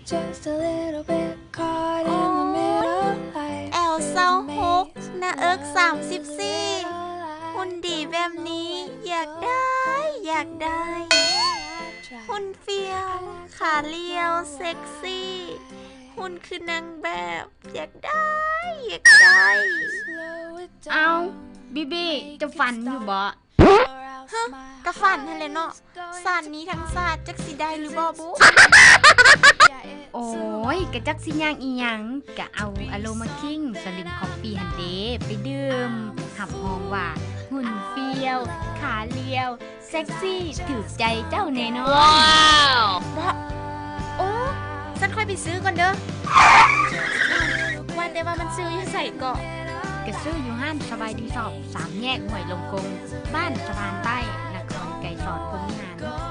Just a little bit caught in the middle. ແອວຊາວຫົກ ໜ້າເອິກສາມສິບສີ່ ຫຸ່ນດີແບບນີ້ ຢາກໄດ້ ຢາກໄດ້ ຫຸ່ນຟຽວ ຂາລຽວ ເຊັກຊີ ຫຸ່ນຄືນາງແບບ ຢາກໄດ້ ຢາກໄດ້. ເອົ້າ ບີບີ ເຈົ້າຝັນຢູ່ບໍ? ຮະ ກະຝັນຫັ້ນແຫຼະເນາະ ຊາດນີ້ທັງຊາດຈັກຊິໄດ້ຫຼືບໍ່ບຸ. ໂອ້ຍ ກະຈັກຊິຍາກອີ່ຫຍັງ ກະເອົາອາໂລມາຄິງ ສະລິມຄອບປີ້ຫັ້ນເດ ໄປດື່ມ ຮັບຮອງວ່າຫຸ່ນຟຽວ ຂາລຽວ ເຊັກຊີ ຖືກໃຈເຈົ້າແນ່ນອນ. ບໍ່ ໂອ້ ຊັ້ນຂ້ອຍໄປຊື້ກ່ອນເດີ. ວ່າແຕ່ວ່າມັນຊື້ຢູ່ໃສເກາະ? ກະຊື້ຢູ່ຮ້ານສະບາຍດີຊອບ ສາມແຍກຫ້ວຍລົງກົງ ບ້ານສະພານໃຕ້ ນະຄອນໄກສອນ ພົມວິຫານ.